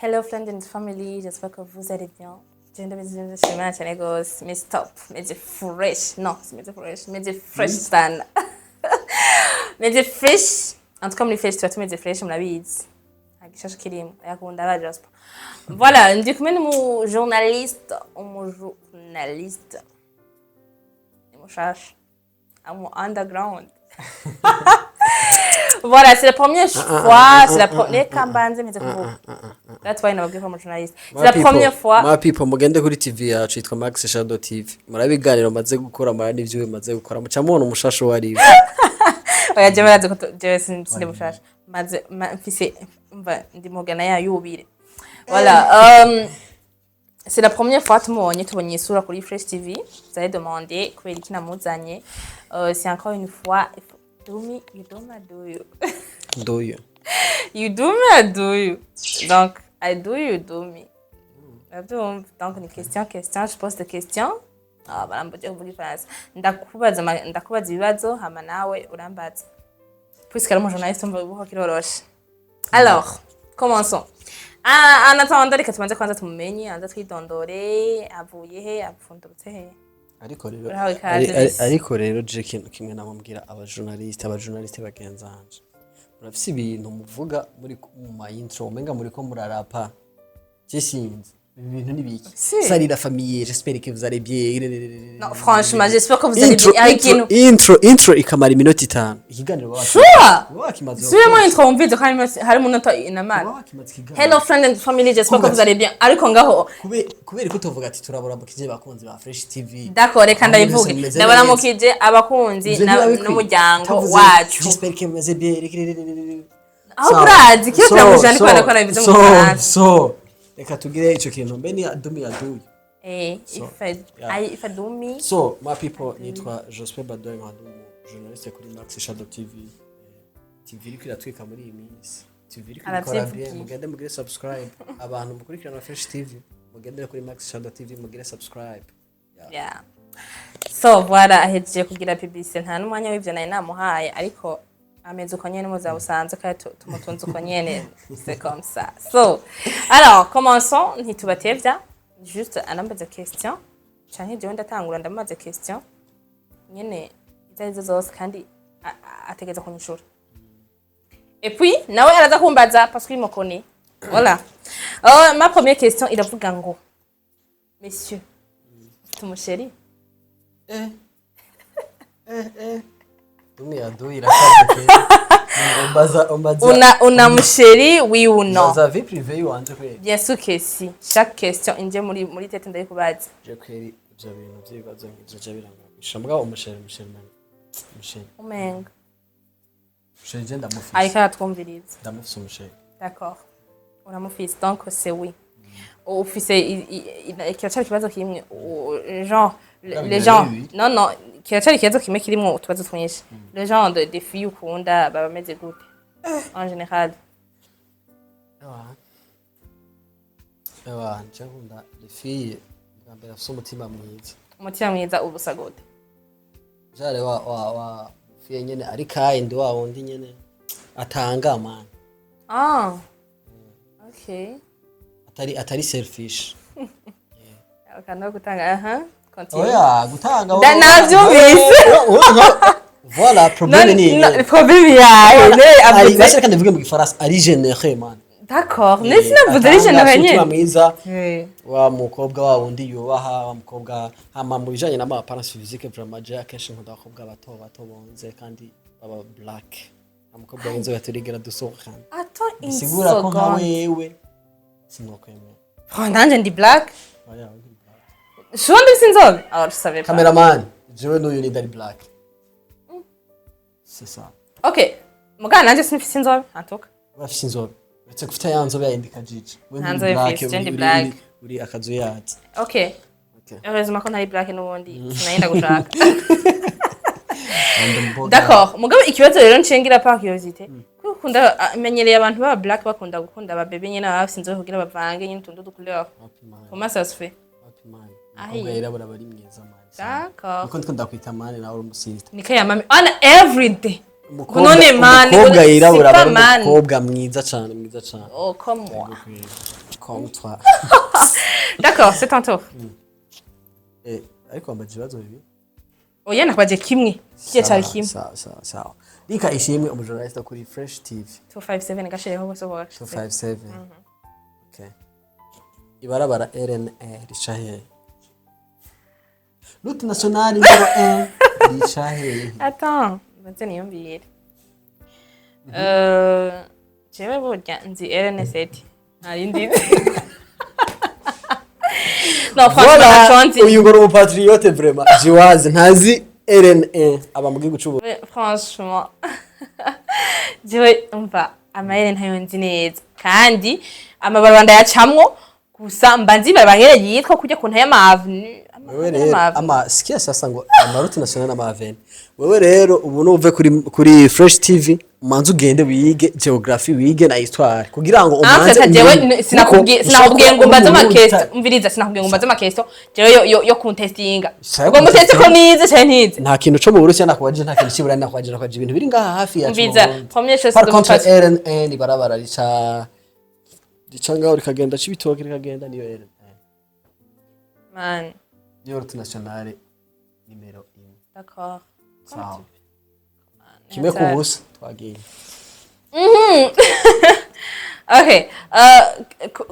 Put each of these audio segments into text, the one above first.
Hello friends and family, j'espère que vous allez bien. Je ndameze neza, ndashima cyane gose. Meze top, meze fresh. Non, meze fresh, meze fresh sana. Meze fresh. En tout cas muri fresh tuba tumeze fresh, murabizi. Nta gishasha kirimo. Yakunda ba Jasper. Voilà, ndi kumwe n'umu journaliste, umu journaliste. Ni mushasha. Amu underground. Voilà, c'est la première fois, c'est la première kambanze meze kuvuga. That's why nababwiye ko mu journaliste. C'est la première fois. Ma people, mugende kuri TV yacu yitwa Max Shadow TV, murabe ibiganiro maze gukora, mura n'ivyo maze gukora, muca mubona umushasha uwo ari we. Oya, jewe barazi ko jewe sindi mushasha. Maze mfise mva ndi mugana ya yubire. Voilà, c'est la première fois tumubonye, tubonye isura kuri Fresh TV. Vous avez demandé kubera iki namuzanye. C'est encore une fois, do me, you do me, do you. Nduyu. You do me, I do you. Donc, I do you, do me. Urabyumva? Donc, ni question, question, je pose des questions. Ah, barambuye kuvuga ifaransa. Ndakubaza ndakubaza ibibazo, hama nawe urambaza. Puisque ari umujournaliste, umva ubuho kiroroshe. Alors, commençons. Ah, en attendant, reka tubanze kwanza tumumenye, anza twidondore, avuye he, apfundurutse he. Ariko rero Urahawe ikaze, Miss. Ariko rero je ikintu kimwe namubwira abajournaliste bagenzi banje, murafise ibintu muvuga muri mu ma intro umenga muriko murarapa. Je sinzi ibi bintu ni biki. Si. Salut la famille, j'espère que vous allez bien. Non, franchement, j'espère que vous allez Intro bien. Hari intro ikintu. intro ikamara iminota 5, ikiganiro baba Sure! baba bakimaze. Subiramo intro wumvise ko harimo umunota inamara. Baba bakimaze ikiganiro. Hello friend and family, j'espère que vous allez bien. Ariko ngaho Kubera ko tuvuga ati turaburamukije bakunzi ba Fresh TV. D'accord, reka Aho ndabivuge. mumeze Ndabaramukije abakunzi neza. Ivyo ntibabikwiye. n'umuryango Tavuze, wacu. "J'espère que mumeze bien." Aho urazi kiyo kiramujana kubera ko nabivuze mu Gifaransa. So reka tugire ico kintu mbe ni adumi aduye. If I, yeah. If I do me. So my people, nitwa Jospin Badoy, nkaba ndi umu journaliste kuri Max Shadow TV. TV iriko iratwika muri iyi minsi, TV iriko irakora Aravyivugiye. bien. Mugende mugire subscribe, abantu mukurikirana Fresh TV, mugendere kuri Max Shadow TV mugire subscribe. Yeah. Yeah. So voilà, ahejeje kugira publicité, nta n'umwanya w'ivyo nari namuhaye, ariko ameze uko nyene muza busanzwe kandi tumutunze uko nyene, c'est comme ça. So, alors commençons, ntitubatevya, juste anambaza question canke jewe ndatangura ndamubaza question nyene izo arizo zose, kandi ategereza kunyishura. Et puis nawe araza kumbaza parce qu'il me connaît. Voilà. Ma première question iravuga ngo: Monsieur, ufite umuchéri? Eh eh eh, dumi aduye irakaze pe. Umbaza Una muchéri, oui ou non? Umbaza vie privée yiwanje kweli? Bien sûr que si. Chaque question inje muri tête ndayikubaza. Je kweri ivyo bintu vy'ibibazo nk'ivyo je birangora mugabo umuchéri, umuchéri man, umuchéri. Umenga. Umuchéri je ndamufise. Ariko aratwumviriza. Ndamufise umuchéri. D'accord. Uramufise, donc c'est oui. Ufise kiracari ikibazo kimwe, genre les gens bibiri. Non, kiracari ikibazo kimwe kirimwo utubazo twinshi. Le genre de filles ukunda baba bameze gute en général? Ewa ewa, nje nkunda les filles bwa mbere afise umutima mwiza. Umutima mwiza ubusa gute? Jare wa fille nyene ari kind, wa wundi nyene atanga man. Ah, okay. Atari selfish. Akantu ko gutanga, aha, continue. Oya, gutanga. Navyumvise. Voilà, problème ni No, problème yawe ne ari avuze. Basi reka ndavuge mu gifaransa, ari généreux man. D'accord, ne sinavuze ari généreux Afite umutima nyene. mwiza, wa mukobwa wa wundi yubaha, wa mukobwa. Hama mu bijanye n'ama apparence physique, vraiment je akenshi nkunda abakobwa bato bato bonze kandi baba black. Nta mukobwa w'inzobe turigera dusohokana. Attends une Bisigura ko nka seconde. wewe sinokwemera. Oh, nanje ndi black. Oya, uri black. Shuwa ndifise inzobe? Alors, je savais pas. Cameraman, jewe n'uyu ni dari black, c'est ça. Ok, mugana nanje sinifise inzobe en tout cas. Urafise inzobe, uretse gufita ya nzobe yayindi kajiji. We Nta nturi nzobe black, mfise, je ndi black. uri akazuyazi. Ok. Okay. Heureusement ko ntari black, n'ubundi sinayenda gushaka. And mboga. D'accord, mugabo ikibazo rero nshingira par curiosité, kuko ukunda menyereye abantu baba black bakunda gukunda aba bébé nyene baba bafise inzobe kugira bavange nyene utuntu ducouleur. Happy man. Comment ça se fait? Happy man. Ahi. Umukobwa yirabura aba ari mwiza man. D'accord. Niko ndiko ndakwita man, nawe uri umusista. Niko ya mami on every day. Umukobwa None man, umukobwa yirabura c'est aba pas ari man. umukobwa mwiza cane, mwiza cane. Oh, comme moi. Comme toi. D'accord, c'est ton tour. Eh, ariko wambaje ibibazo bibiri. Oya, nakwaje kimwe, kiye cyari kimwe. Sawa sawa sawa. Rika Ishimwe, umujournaliste kuri Fresh TV. 257, gashireho bose bose. 257. Okay, ibarabara RNA rica hehe? Route nationale numéro 1 rica hehe? Attends, mbanze niyumvire. Jewe burya nzi RN7, nta rindi nzi. No, franchement, Voilà, ntaco nzi. Uyu ngo ni umupatriote vraiment. Jiwazi ntazi RN1, aba mu gihugu c'ubu. Franchement, jewe umva, amayere ntayo nzi neza, kandi amabarabara ndayacamwo, gusa mba nzi ibarabara ngene yitwa kurya kuntu y'ama avenue. Wewe rero ama sikia sasa, ngo amaroute nationale n'ama avenue. Wewe rero ubu nuve kuri Fresh TV, umanze ugende wige geography, wige na histoire kugira ngo umanze En fait, jewe umenye. sinakubwiye Kuko sinakubwiye ngo mbaze ushobora kuba amakesto. uri umuntu. Umviriza, sinakubwiye ngo mbaze amakesto jewe yo kuntestinga. Sayo. Ngo muteste ko nize canke ntize. Nta kintu co mu Burusiya nakubajije, nta kintu c'Iburaya nakubajije, nakubajije ibintu biri ngaha hafi yacu mu Umviza, Burundi. première chose Par de contre, gufata. RN1, ibarabara rica ngaho rikagenda Cibitoke, rikagenda, niyo RN1. Man. Niyo route nationale numéro 1. D'accord. Sawa, 1-0, twagiye. Okay,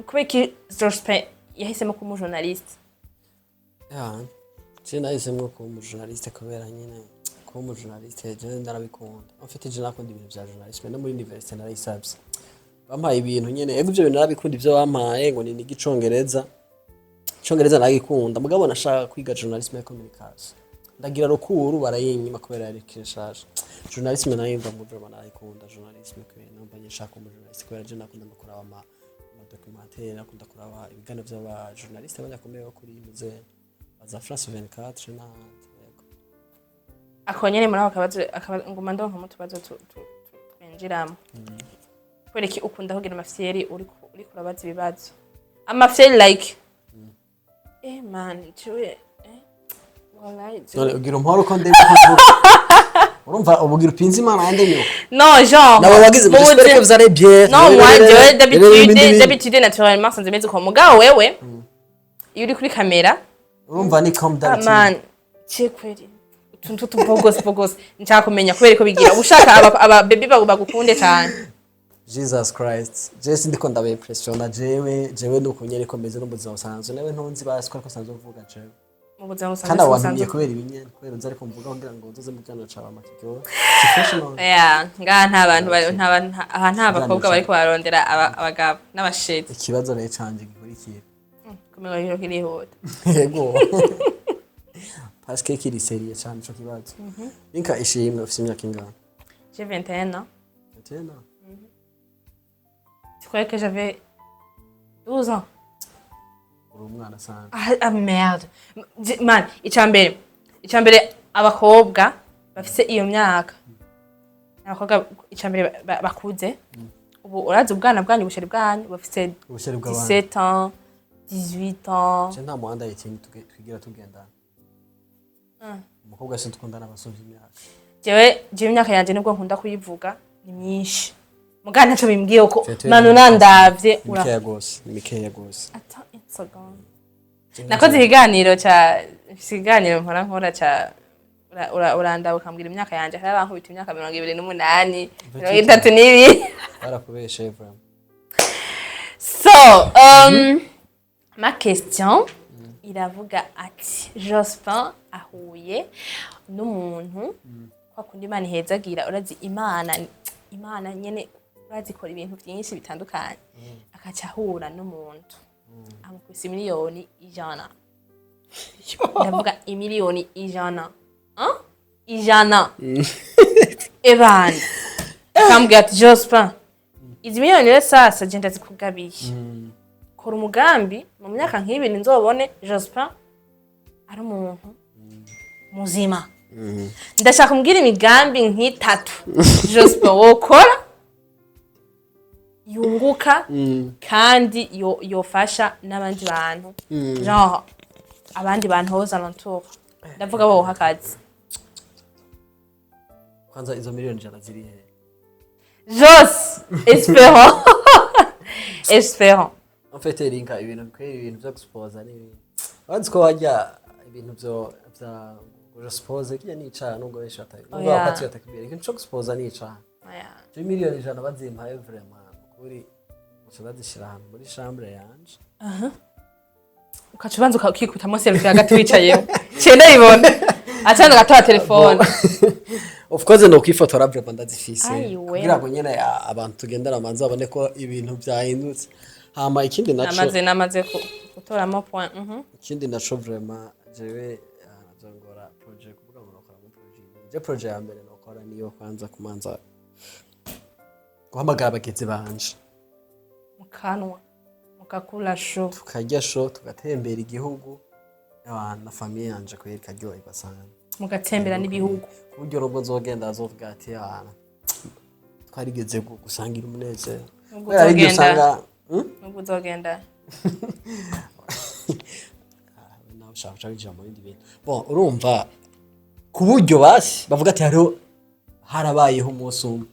kubera iki Jospin yahisemo kuba umujournaliste? Ya, je nahisemo kuba umujournaliste kubera nyine kuba umujournaliste je ndarabikunda. En fait, je nakunda ibintu vya journalisme, no muri université narayisabye, bampaye ibintu nyene. Ego, ivyo bintu narabikunda, ivyo bampaye ngo ni niga icongereza, icongereza naragikunda, mugabo nashaka kwiga journalisme ya communication. Ndagira rukuru, barayinyima kubera yari kinshasha. Journalisme nayumva mu vraiment narayikunda journalisme, kubera numva nyine nshaka kuba umujournaliste, kubera je nakunda no kuraba ama documentaire, nakunda kuraba ibiganiro vy'aba journaliste banyakomeye bo kuri muze za France 24 n'ahandi, yego. Ako nyene muri ako kabazo nguma ndonka mu tubazo twinjiramo. Kubera iki ukunda kugira amafyeri uriko urabaza ibibazo, amafyeri like man, jewe wallahi None ugira umporo ko ndemye ko mvuga? Urumva ubu ugira upinze Imana yandemye uko? Non, genre Nawe wagize mu j'espère que vous allez bien. Non, moi, jewe d'habitude naturellement sanze meze uko, mugabo wewe iyo uri kuri kamera Urumva ni comme Ah, d'habitude. man, ce kweri utuntu tubogose bogose, nshaka kumenya kubera ko bigira ushaka aba baby bagukunde cyane. Jesus Christ, je sindiko ndaba impressiona. Jewe nuko nyene ko meze no mu buzima busanzwe. Nawe ntunzi basi ko ariko sanzwe mvuga jewe. Mu buzima busanzwe Kandi awantumiye busanzwe. kubera ibinyene, kubera nzi ariko mvuga kugira ngo nzoze mu kiganiro cawe amakiryo. Si fresh none? Yeah, ngaha nta bantu aha nta bakobwa bariko bararondera abagabo n'abashitsi. Ikibazo rero canje gikurikira. Kumenga kiro kirihuta. Yego, parce que kiri sérieux cane ico kibazo. Ninka Ishimwe, ufise imyaka ingana? J'ai 21 ans. Tena. Tu croyais que j'avais 12 ans? Uri umwana sana. Ah, ah merde. Man, icambere abakobwa bafise iyo myaka, abakobwa icambere bakuze ubu, urazi ubwana bwanyu, ubusheri bwanyu bafise Ubusheri bw'abana. 17 ans, 18 ans. Je nta muhanda y'ikintu twigira tugendana. Umukobwa se tukundana abasumvye imyaka. Jewe imyaka yanje, nubwo nkunda kuyivuga, ni myinshi, muga ntaco bimbwiye ko Tete. manu nandavye Ni ura mikeya gose, ni mikeya gose. Attends une seconde. Nakoze ikiganiro ca ikiganiro mpora nkora ca urandaba ukambwira imyaka yanje. Hari abankubita imyaka 28, 32. Barakubeshe vraiment. So, ma question iravuga ati: Jospin ahuye n'umuntu kwa kundi Imana ihezagira, urazi Imana nyene urazi ikora ibintu byinshi bitandukanye, akaca ahura n'umuntu amukubise 100 000 000, ndavuga 100 000 000, hein? 100 ebana, akambwira ati: "Jospin, izi miliyoni rero sasa je ndazikugabiye, kora umugambi mu myaka nk'ibiri nzobone Jospin ari umuntu muzima." Ndashaka kumbwira imigambi nk'itatu Jospin wokora yunguka kandi yofasha n'abandi bantu, genre abandi bantu aux alentours, ndavuga boha akazi. Kwanza izo 100 000 000 ziri he? Jos, espérons, espérons. En fait, rinka ibintu bikwiye, ibintu vyo gusipoza ni ibintu bazi ko wajya ibintu vyo vya gusipoza kirya ni icaha, nubwo benshi batabi, nubwo Oya. abapatiri batakibwira ikintu co gusipoza ni icaha. Oya. Je 100 000 000 bazimpaye, vraiment, kuri muco bazishira ahantu muri chambre yanje. Ukaca ubanza ukikutamo selfie hagati wicayeho, cenda bibona acanza agatora telefone. Of course no kwifotora, vraiment ndazifise Ayiwe. kugira ngo nyene abantu tugendana manza babone ko ibintu vyahindutse. Hama ikindi naco, Namaze gutoramo point. Ikindi naco, vraiment, jewe navyo projet, kuvuga ngo nokora muri projet, je projet ya mbere nokora niyo kwanza kumanza guhamagara abagenzi banje. Mukanwa mukakula show. Tukarya show, tugatembera igihugu, abantu na famille yanje kweri ikaryoherwa sana. Mugatembera n'ibihugu. Ku buryo nubwo nzogenda azovuga ati: "Abana twarigeze gusangira umunezero." Nubwo Kubera hari igihe uzogenda. usanga? Nubwo uzogenda. Nawe ushaka guca winjira mu bindi bintu. Bon, urumva, ku buryo basi bavuga ati hariho harabayeho umunsi umwe,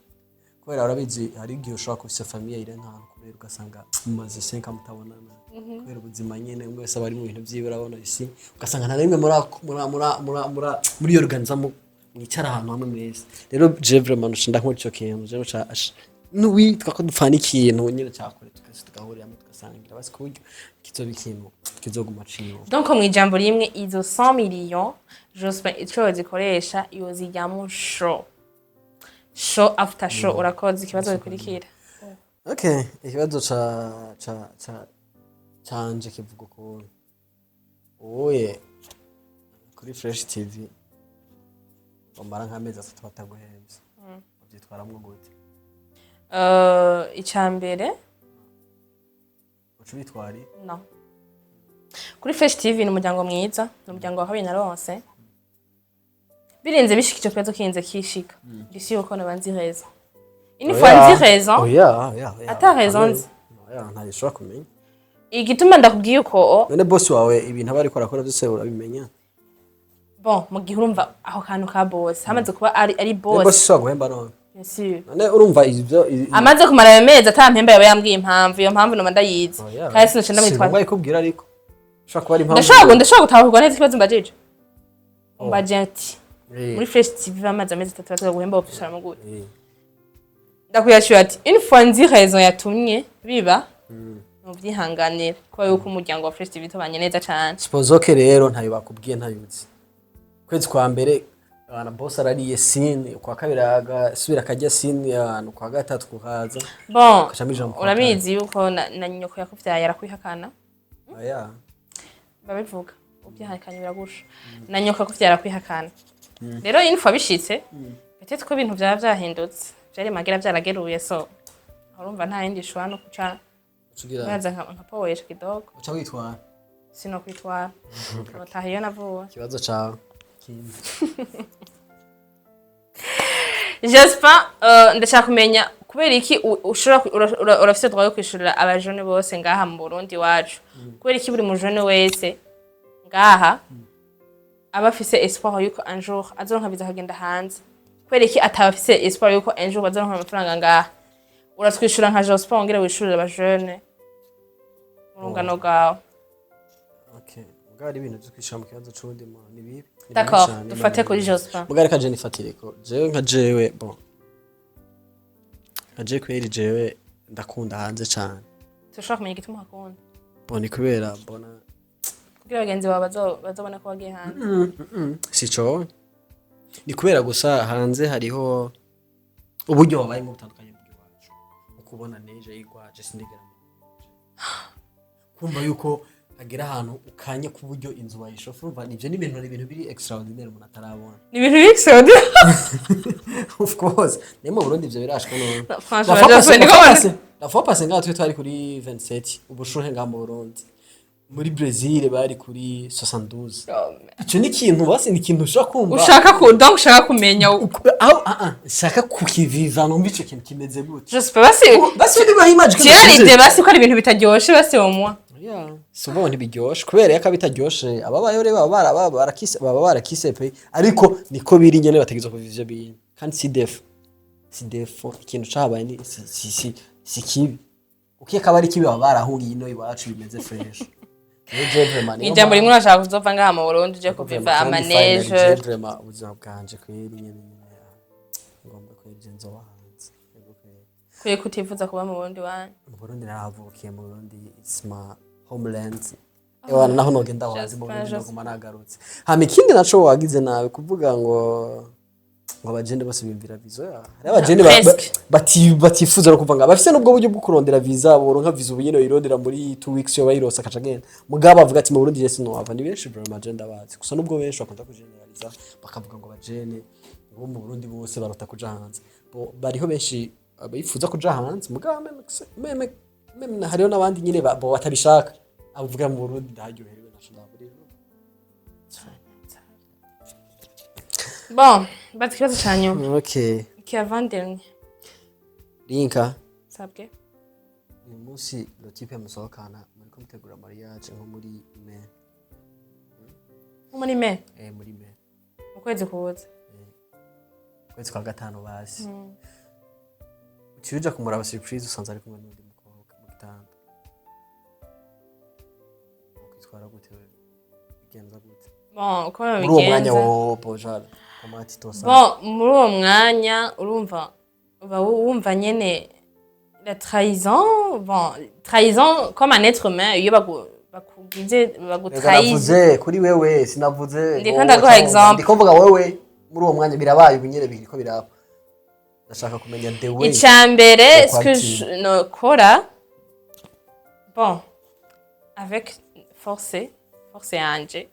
kubera urabizi hari igihe ushobora kuba ufise famille iri nk'ahantu, kubera ugasanga mumaze 5 mutabonana kubera ubuzima nyene, umwe wese aba ari mu bintu vyiwe, urabona isi, ugasanga nta na rimwe muri iyo organiza mwicara ahantu hamwe mwese. Rero je vraiment nca ndakora ico kintu, je nca nuwitwa ko dupfana ikintu nyene cakure, tukese tugahuriramo, tugasangira basi, ku buryo kizoba ikintu kizoguma ciwe. Donc mu ijambo rimwe, izo 100 millions Jospin ico zikoresha, yozijyamo show, show after show. Urakoze. Ikibazo gikurikira. Okay, ikibazo ca ca ca canje kivuga ukuntu ubuye kuri Fresh TV bamara nk'amezi 3 bataguhembye, uvyitwaramwo gute? Ica mbere, Uca ubitwari? No kuri Fresh TV ni umuryango mwiza, ni umuryango wa kabiri naronse. Birenze bishika ico kibazo kirinze kishika, ndisi yuko noba nzi raison, une fois nzi raison. Oya, oya, oya. Ata raison nzi. Oya, ntayo ushobora kumenya. Igituma ndakubwiye uko, None boss wawe ibintu aba ariko arakora byose urabimenya? Bon, mu gihe urumva aho kantu ka boss hamaze kuba ari None boss boss. ushobora guhemba none? Bien sûr. None urumva ivyo Amaze kumara ayo mezi atampemba, yaba yambwiye impamvu, iyo mpamvu noba ndayizi. Oya. Kandi sinoca Si ndamwitwaza. ngombwa ikubwira, ariko ushobora kuba ari impamvu. Ndashobora gutahurwa neza ikibazo mbajije. Umbaje ati muri Fresh TV bamaze amezi 3 bataza guhemba, bofishara mu gute? Ndakuyashyura ati une fois nzi raison yatumye biba, muvyihanganire, kuba yuko umuryango wa Fresh TV tubanye neza cane. Supposons que rero ntayo bakubwiye, ntayo uzi. Kwezi kwa mbere abantu boss arariye sini, ukwa kabiri agasubira akarya sini, abantu kwa gatatu kukaza Bon, ukacamo ijambo kwa. Urabizi yuko na nyoko yakuvyaye arakwihakana. Oya. Babivuga ubyihakanye biragusha. Na nyoko akuvyara arakwihakana. Rero une fois bishitse, peut-être ko ibintu vyaba vyahindutse, vyari magera vyarageruye, so urumva nta yindi shwa no kuca Ucugira baza nka powesha kidogo. Uca witwara. Sino kwitwara, notaha iyo navuwe. Ikibazo cawe kindi. Jospin, ndashaka kumenya kubera iki ushobora urafise droit yo kwishurira abajene bose ngaha mu Burundi wacu. Kubera iki buri mujene wese ngaha aba afise espoir yuko un jour azoronka viza akagenda hanze? Kubera iki ataba afise espoir yuko un jour bazoronka amafaranga ngaha? Uratwishura nka Jospin, wongere wishurire abajene mu rungano rwawe. Okay, mugabo ari ibintu vyo kwishira mu kibazo c'uwundi muntu ni bibi. Ni bibi D'accord, cane, dufate ni kuri bibi. Jospin. Mugabo reka je nifatire ko jewe nka jewe, bon, nka jewe kweri, jewe ndakunda hanze cane. Turashobora kumenya igituma hakunda? Bon, ni kubera mbona Kugira bagenzi bawe bazobone ko wagiye hanze? Sico, ni kubera gusa hanze hariho uburyo babayemo butandukanye bw'iwacu. Ukubona neje yigwaje, sindigera kumva yuko hagera ahantu ukanye ku buryo inzu bayishofa. Urumva nivyo ni ibintu biri extraordinaire umuntu atarabona. Ni ibintu biri extraordinaire. Of course, ne mu Burundi ivyo birashika none? Franchement, Jospin, niko mbona. La fois passée ngaha twe twari kuri 27 ubushuhe ngaha mu Burundi, muri Brazil bari kuri 72. Ico ni ikintu basi, ni ikintu ushobora kumva. Ushaka ku donc ushaka kumenya Aho nshaka kukiviva, numva ico kintu kimeze gute. Jospin, basi. Basi niba image. Tiyaride basi ko ari ibintu bitaryoshe basi au moins. Yeah. Si ubu ntibiryoshe, kubera ko bitaryoshe ababayeho rero baba barakise pe, ariko niko biri nyene, bategerezwa kuva ivyo bintu. Kandi si défaut, si défaut, ikintu cabaye ni si kibi. Kuko iyo akaba ari kibi, baba barahungiye ino iwacu bimeze fresh. Rero je vraiment niyo Ijambo rimwe, mpamvu- urashaka kuzova ngaha mu Burundi uje kuviva Vraiment, kandi amaneje? finally, je vraiment ubuzima bwanje kweri nyene ngomba kweri je nzoba hanze. Yego kweri. Kwiye kutifuza kuba mu Burundi wanyu? Mu Burundi narahavukiye, mu Burundi it's my homeland. Ewana, naho nogenda hanze mu Burundi noguma nagarutse. Hama ikindi naco wagize nabi kuvuga ngo abajene bose bimvira visa. Ya, hariho abajene Presque. batifuza no kuva ngaha, bafise n'ubwo buryo bwo kurondera visa, boronka visa ubu nyene, bayirondera muri 2 weeks, yo bayirose akaca agenda, mugabo avuga ati mu Burundi je sinowava. Ni benshi vraiment, abajene ndabazi. Gusa nubwo benshi bakunda kugeneraliza bakavuga ngo abajene bo mu Burundi bose barota kuja hanze, bariho benshi bifuza kuja hanze, mugabo même hariho n'abandi nyene bo batabishaka, avuga mu Burundi ndaryoherewe, ntaco ndaburira. Bon, baza ikibazo ca nyuma. Okay. Iki avant-dernier. Linka. Sabwe. Uyu munsi le type musohokana muriko mutegura mariage nko muri mai. Nko muri mai? Eh, muri mai. Mu kwezi kuza? Kwezi kwa gatanu basi. Uciye uja kumuraba surprise, usanze ari kumwe n'undi mukobwa mu gitanda, ukwitwara gute wewe? Bigenza gute? Bon, uko Muri uwo mwanya babigenza wo bojara comment tu te sens? Bon, muri uwo mwanya urumva uba wumva nyene la trahison. Bon, trahison comme un être humain, iyo bakugize Reka, bagutrahize. navuze kuri wewe, sinavuze Ndiko wowe ndaguha cyangwa- example. Ndiko mvuga wewe muri uwo mwanya, birabaye ubu nyene, biriko biraba, ndashaka kumenya the way Icya mbere, ce que kwakira. je nokora, bon, avec force yanje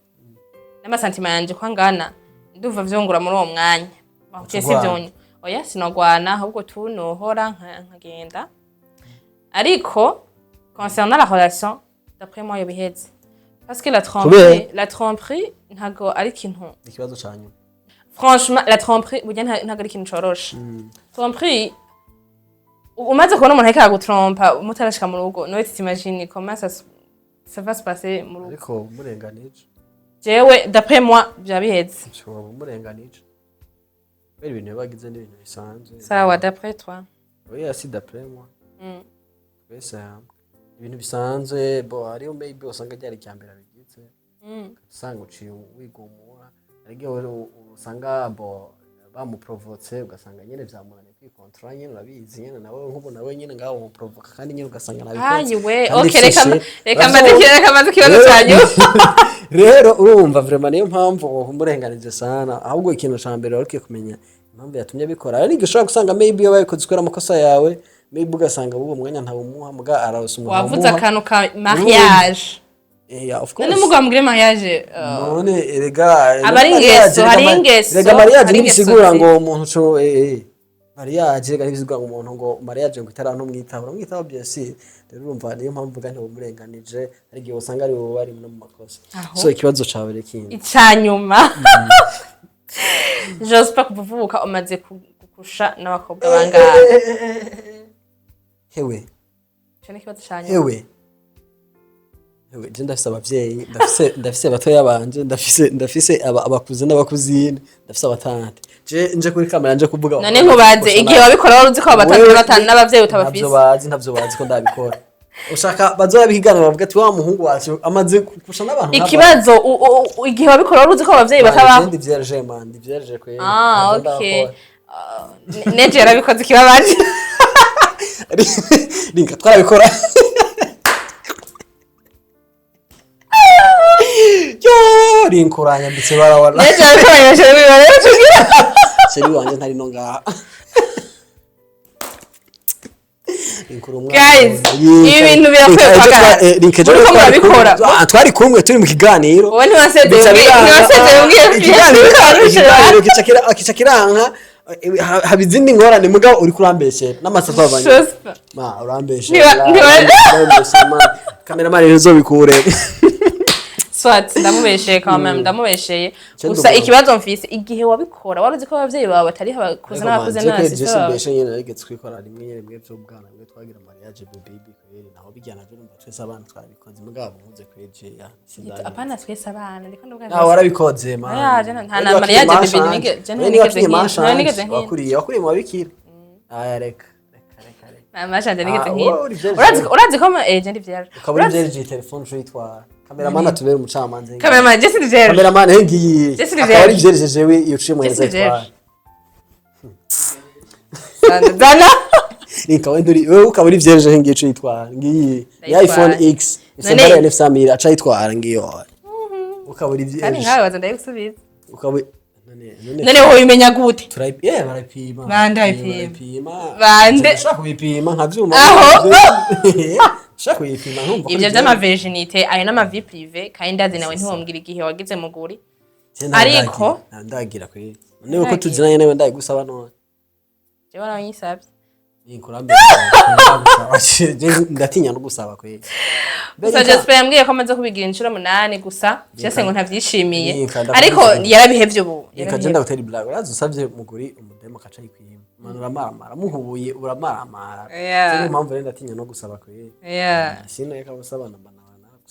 n'ama sentiments yanje ko angana, ndumva vyongura muri uwo mwanya. Bon, Uca je si ugwana. vyonye, oya, sinogwana, ahubwo tu nohora nkagenda. Ariko concernant la relation, d'après moi yoba iheze, parce que la tromperie, Kubera? la tromperie ntago ari ikintu Ikibazo ca nyuma. Franchement, la tromperie burya ntago ari ikintu coroshe. Tromperie, umaze kubona umuntu ariko aragutrompa mutarashika mu rugo, nawe t'imagines comment ça va se passer mu rugo. Ariko umurenganije. Jewe, d'après moi, vyaba biheze. Ushobora umurenganije kubera ibintu yabagize n'ibintu bisanzwe. Sawa, d'après toi? Oya, si d'après moi, twese hamwe, ibintu bisanzwe. Bo hariho maybe usanga ryari irya mbere abigize, usanga uciye wigumura. Hari igihe usanga bo bamuprovotse, ugasanga nyene vyamunaniye kwikontrola nyene, urabizi nyene nawe, nk'ubu nawe nyene ngaho umuprovoka kandi nyene ugasanga nabikoze. Ayi we. Kandi Okay, reka fishe. reka mbaze, reka mbaze ikibazo cyanyu. Rero urumva vraiment niyo mpamvu umurenganije sana. Ahubwo ikintu ca mbere wari ukwiye kumenya impamvu yatumye abikora. Hari n'igihe ushobora gusanga maybe iyo babikoze kubera amakosa yawe, maybe ugasanga uwo mwanya ntawumuha, muga ararose umuntu Wavuze awumuha. akantu ka mariage. Yeah, of course. None mugabo mugire mariage None erega Aba ari ingeso, hari ingeso, erega mariage hari ingeso ntibisigura ngo umuntu co mariage erega ntibisigura ngo umuntu ngo mariage ngo itara ntumwitaho, uramwitaho bien sûr. Rero urumva niyo mpamvu mvuga ntiwumurenganije, hari igihe usanga ari wowe bari no mu makosa. Aho. So ikibazo cawe rero kindi. Icya nyuma, Jospa, kuva uvuka umaze gukusha n'abakobwa bangahe? Hewe. Ico ni ikibazo ca nyuma. Hewe hewe, je ndafise abavyeyi, ndafise batoya banje, ndafise abakuze n'abakuzine, ndafise abatante. Je nje kuri kamera nje kuvuga None nkubaze, igihe wabikora wari uzi ko abatante Wewe- n'abavyeyi utabafise? Ntavyo bazi, ntavyo bazi ko ndabikora. Ushaka bazobabihiganira bavuga ati wa muhungu wacu amaze kusha n'abantu nk'aba. Ikibazo, igihe wabikora wari uzi ko abavyeyi batabaho? Je ndi vierge man, ndi vierge kweli. Ah. Ntavyo Okay. ndakora. Neje yarabikoze, ikibabaje. Rinka twarabikora yo, rinka uranyambitse barawara. Neje yarabikora, rero. Chéri wanje ntari no ngaha. Rinka uri umwana. Guys, Yee, ibi bintu birakwiye Rinka, ejo guhagarara. Rinka, ejo Muriko twari kumwe- murabikora. Ah, twari kumwe turi mu kiganiro. Wowe ntiwasezeye Bica biranga, ntiwasezeye umbwiye ko ikiganiro kica kiranka, haba izindi ngorane, mugabo uriko urambeshera n'amaso twavanye. Jospa. Ma urambeshera. Ntiwa- Urambeshera ma cameraman, rero uzobikure. Soit ndamubesheye, quand même ndamubesheye. Cyo Gusa ndumva. ikibazo mfise, igihe wabikora wari uzi ko abavyeyi bawe batariho, abakuze n'abakuze n'abasista bawe? Mbeshe nyene narigeze kwikora rimwe nyene, mwe vy'ubwana, mwe twagira mariage baby kweri, naho bijyana byo numva twese abana twarabikoze, mugabo muze kweje ya sindabona. Apana twese abana, ndiko ndavuga. Nawe warabikoze man. Oya, je nta na mariage baby je ntigeze nigeze ntigeze nkina. Wakuriye mu babikira. Aya, reka reka reka reka. Namashanje nigeze Ah, nkina. wowe uri vierge. Urazi ko je ndi vierge. Ukaba uri vierge, iyi telefone uco yitwara. Cameraman atubere umucamanza. Cameraman, je suis vierge. Cameraman, he ngiyi. Je suis Akaba ari vierge. vierge, jewe iyo uciye muheza Je suis vierge. yitwara. Zana, zana. Reka, wenda uri wewe ukaba uri vierge, he ngiyi uco yitwara, ngiyi ni Ndayitwara. iPhone X ifite valeur ya 900,000, aca yitwara ngiyo, ukaba uri Kandi vierge. nkawe waza ndayigusubiza. Ukaba none None wowe ubimenya gute? Barapima. Bande Eh, bayipima? Barapima. Bande? Ndashaka kubipima nkavyuma. Aho. Ndashaka kubipima nkumva ko Ivyo ari vy'ama virginité, ayo n'ama vie privée, kandi ndazi nawe ntiwombwira igihe wagize muguri. Je nta Ariko- ndagira kweri. None ko tuzinanye nawe ndayigusaba none? Jewe nawe nyisavye. Nikurambe. Je ndatinya no gusaba kweri. Gusa Jasper yambwiye ko amaze kubigira inshuro 8, gusa vyose ngo ntavyishimiye. Nika, Ariko yarabihevye ubu. Reka je Yarabihevye. ndagutera iblague. Urazi usavye muguri umudemo akaca yikwima. Manu uramaramara muhuye, uramaramara. Niyo mpamvu rero ndatinya no gusaba kweri. Sino reka gusaba na bana.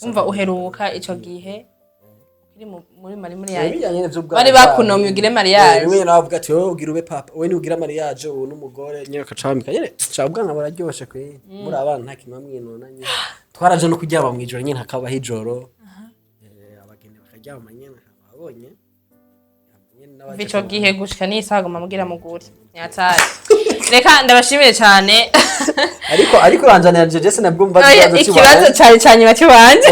Umva, uheruka ico gihe ukiri muri mari muri yayo. Bijyanye n'ivyo. Bari bakunomye ugire mariage. Rimwe nawe avuga ati: "Wowe ugira ube papa, wowe ni ugira mariage ubu n'umugore nyine." Akacambika nyine ca ubwana buraryoshe kwe, muri abana nta kintu bamwinona nyine. Twaraje no kuryama mw'ijoro nyine, hakabaho ijoro. Abageni bakaryama nyine ababonye nyine n'abaje Kuva ico gihe gushika n'isaha guma mugira muguri nyatari. Reka ndabashimiye cyane. Ariko uranjanira jeje nabwo mva. Oya, ikibazo cyari ca nyuma cy'iwanje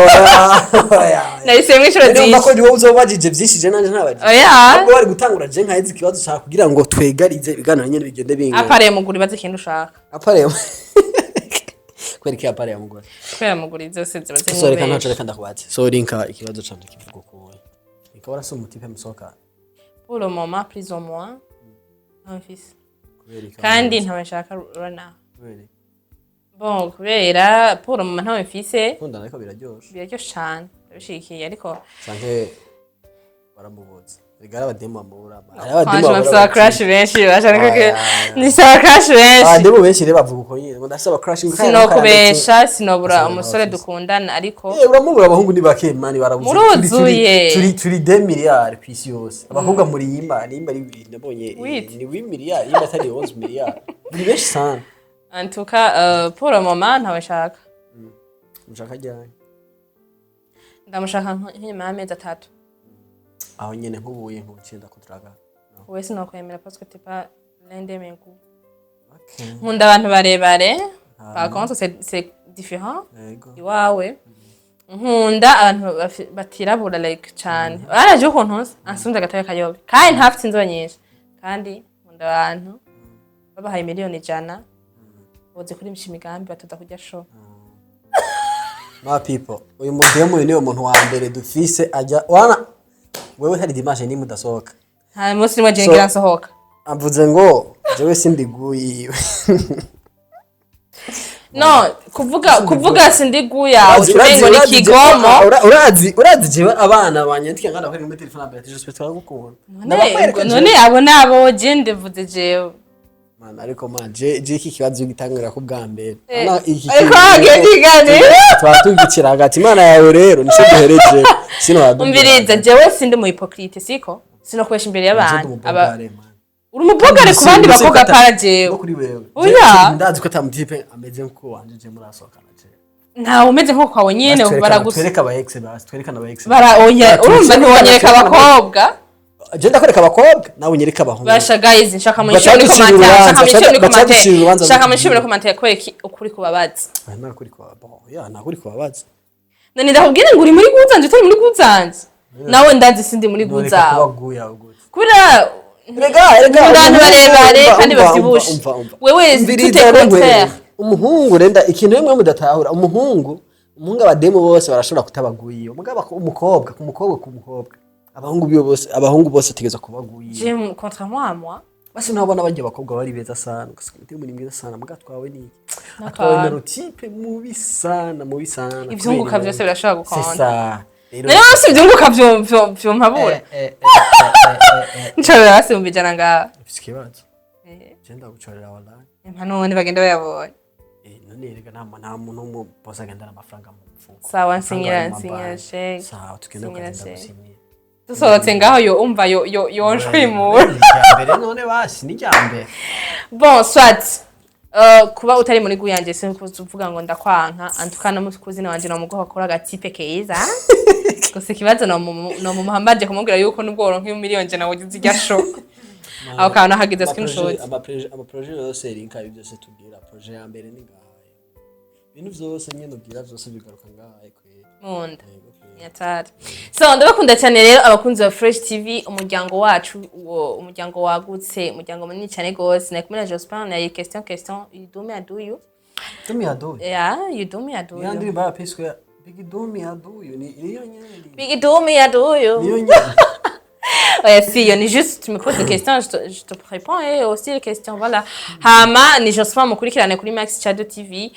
nahisemo inshuro Urumva ko nyinshi. ni wowe uzobajije byinshi, je nanje ntabajije. Oya. Ahubwo bari gutangura, je nkaheze ikibazo cyawe kugira ngo twegarize ibiganiro nyine bigende bingana. À part muguri, baze ikintu ushaka. À part kwereka à part mugore. Kubera muguri zose ziba ziri So reka mu ntaco, reka ndakubaze. So rinka, ikibazo canje kivuga ukuntu reka warasa umu type musohoka. Pour le moment, plus ou moins ntawe mfise. Kubera iki? Kandi ntawe nshaka right now. Kubera iki? Bon, kubera pour le moment ntawe mfise. Gukundana ariko biraryoshe. Biraryoshe cane, ndabishigikiye, ariko Canke baramubuza? Rega hari abademu bamubura, hari abademu Franchement, babura. mfise aba crush benshi bashaka ko Oya. ni aba crush benshi. Abademu benshi rero bavuga uko nyine ngo ndasaba crush, ngo kandi Sinokubesha, sinobura Asanga umusore nawe dukundana, ariko uramubura. Abahungu ni bake mani, barabuze. Muruzuye. Turi 2 miliyari ku isi yose. Abakobwa muri yimba nimba ari nabonye Wait. ni 8 miliyari, yimba atari 11 miliyari, muri benshi sana. En tout cas, pour le moment ntawe nshaka. Mushaka ryari? Ndamushaka nk'inyuma y'amezi 3. Aho nyene nkubuye nkubuciye ndakuduraga. Wowe sinokwemera parce que t'es pas l'un de mes goûts. Okay. Nkunda abantu barebare, par contre c'est différent. Iwawe nkunda abantu batirabura like cane. Uranaje ukuntu nsa ansumvye agatoya kayobe, kandi ntafite inzobe nyinshi, kandi nkunda abantu babahaye miliyoni 100 boze kurimisha imigambi batoza kurya show. My people, uyu mudemu, uyu niwe muntu wa mbere dufise ajya wana wewe hari dimanche nimwe udasohoka. Nta munsi nimwe je So- ngira nsohoka. Avuze ngo jewe sindiguyiwe. No kuvuga sindiguya ucumengo ni kigomo. Urazi jewe abana banyandika ngana bakari muri telefone mbere ati: "Joseph, turagukunda." Ndabakwereka jewe. None abo nabo je ndivuze jewe. Man, ariko man, je iki kibazo gitangura ku bwa mbere. Iki Ariko kintu hagiye ikiganiro. Twaba tugikira hagati imana yawe rero nico duhereje sino wadubwira. Umviriza, jewe sindi mu hypocrite, siko sinokubesha imbere y'abantu. Aba uri umubogare ku bandi bakobwa, para jewe. No kuri wewe. Oya. Ndazi ko ata mu type ameze nkuko wanje je murasohokana je. Ntawe umeze nko kwawe nyene. Baragusa. Twereka aba ex, basi twerekana aba ex. Bara oya, urumva ntiwonyereka abakobwa. Je ndakwereka abakobwa, nawe unyereka abahungu. Basha guys, nshaka Baca munshyire muri ducira commentaire, urubanza, nshaka munshyire muri baca commentaire, ducira urubanza. Nshaka munshyire muri commentaire kwereka ukuri kubabaza. Aya ntakuri kwa bon ya ntakuri kubabaza. None ndakubwire ngo uri muri guzanje, utari muri guzanje, nawe ndazi sindi muri None guzawe. kuba guya gute? Kubera Rega nkunda abantu barebare umva, kandi umva, bavyibushe. Umva, umva. Wewe Umviriza tout est rero contraire. Umuhungu renda ikintu rimwe mudatahura, umuhungu abademu bose barashobora kutabaguye, umugabo umukobwa ku mukobwa, abahungu biyo bose, abahungu bose ategerezwa kubaguye. J'aime contrairement à moi. Basi nabona barya abakobwa bari beza sana, ugasanga umutima ni mwiza sana, muga twawe ni iki? N'akantu. Atwawe na le type mubi sana, mubi sana. Ivyunguka Kubera vyose birashobora C'est gukonda. ça. Rero Rero si ivyunguka vyompabura, nshobora basi 100,000 ngaha. Ufise ikibazo, je ndagucorera wallahi. Impa none bagenda bayabonye. None rega nta muntu w'umubosi agendana amafaranga mu mufuko. Sawa, Amafaranga nsinyira, ari mu nsinyira mabanki. chèque. Sawa, tugende Nsinyira ukagenda chèque. gusinyira. Dusohotse ngaho yo umva yo yonshwimura. Ni irya mbere none, basi ni irya mbere. Bon, soit. Kuba utari muri goût yanje sinkuvuga ngo ndakwanka. Antuka no mukuzina wanje no muguha kora agatipe keza. Gusa ikibazo no mumuhambaje kumubwira yuko nubwo woronka miliyoni je nawe ugize irya show. Aho kantu hagize screenshot. Amaprojet yose rinka, ibi byose tubwira, projet ya mbere ni ngaha. Ibintu byose nyine ubwira byose bigaruka ngaha kweri. Munda. Yego, kweri. Nyatari. So ndabakunda cyane rero, abakunzi ba Fresh TV, umuryango wacu uwo umuryango wagutse, umuryango munini cyane gose. Nari kumwe na Jospin na question, you do me, I do you. Do me, I do you. Yeah, you do me, I do Niyo you. ndirimbo ya P-Square, Big Do Me I Do You, ni niyo nyene. Big do me, I do you. Niyo nyene. Ouais, si, ni juste, tu me poses des questions, je te réponds, et aussi les questions, voilà. Hama, ni Jospin, mukurikirane kuri Max Chado TV.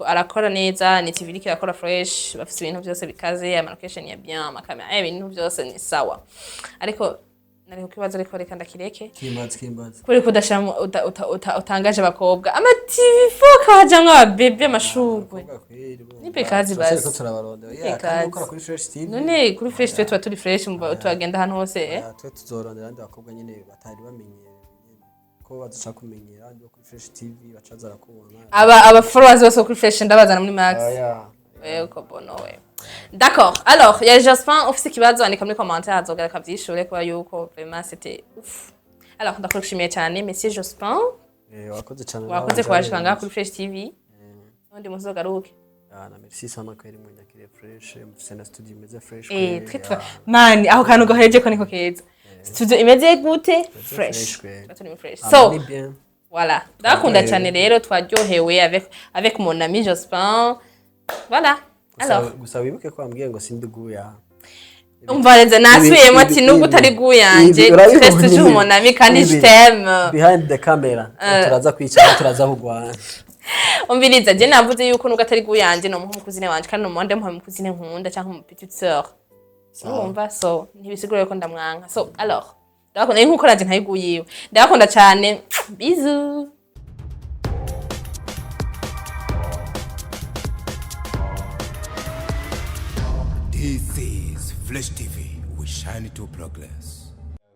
Arakora neza, ni TV iriko irakora fresh, bafise ibintu vyose bikaze, ama location ya bien, amakamera, ibintu vyose ni sawa. Ariko, nari kukibazo, ariko reka ndakireke. Kimbazi, kimbazi. Kuri kudashiramo utangaje abakobwa, ama TV foka hajamwo ababebe, amashurwe. Abakobwa kweri, bo. Nipe kazi Turasubira basi. ko turabarondera. Nipe Yeah, kandi kazi. ukora kuri Fresh TV. None kuri Fresh twe tuba turi fresh, turagenda ahantu hose, eh? Yeah, twe tuzorondera abandi bakobwa nyene batari bamenyereye nyene ko badushaka kumenyera, abandi bo kuri Fresh TV bacaza barakubona. Aba followers bose bo kuri Fresh ndabazana muri Max. Oya. Yego, bono we. D'accord. Alors, ya Jospin, ufise ikibazo andika muri commentaire, azogaruka avyishure, kubera yuko vraiment c'était ouf. Alors, ndakushimiye cyane, Monsieur Jospin. Wakoze cyane. Wakoze kubashika ngaha kuri Fresh TV. Undi musi uzogaruke. Ah, na merci sana kweri, munyakire fresh, mufise na studio imeze fresh. Eh, kweri, twe tuba man, aho kantu gahereje ko niko keza. Studio imeze gute? Fresh. Fresh kweri. Tuba turi fresh. Ah, So, ni bien. voilà. Ndakunda cyane rero, twaryohewe avec mon ami Jospin. Voilà. Alors, Gusa wibuke ko wambwiye ngo sindi guya. Umva renze nasubiyemo ati nubwo utari goût yanje, reste toujours mon ami kandi je t'aime. Behind the camera turaza kwicara, turaza kugwana. Umviriza, je navuze yuko nubwo atari goût yanje nomuha umukuzine wanje, kandi nomuha ndamuha umukuzine nkunda cyangwa umu petite sœur. Urumva, so ntibisigura yuko ndamwanka. So alors, ndabakunda nkuko nanje ntari goût yiwe. Ndabakunda cyane. Bisous. This is Flash TV. We shine to progress.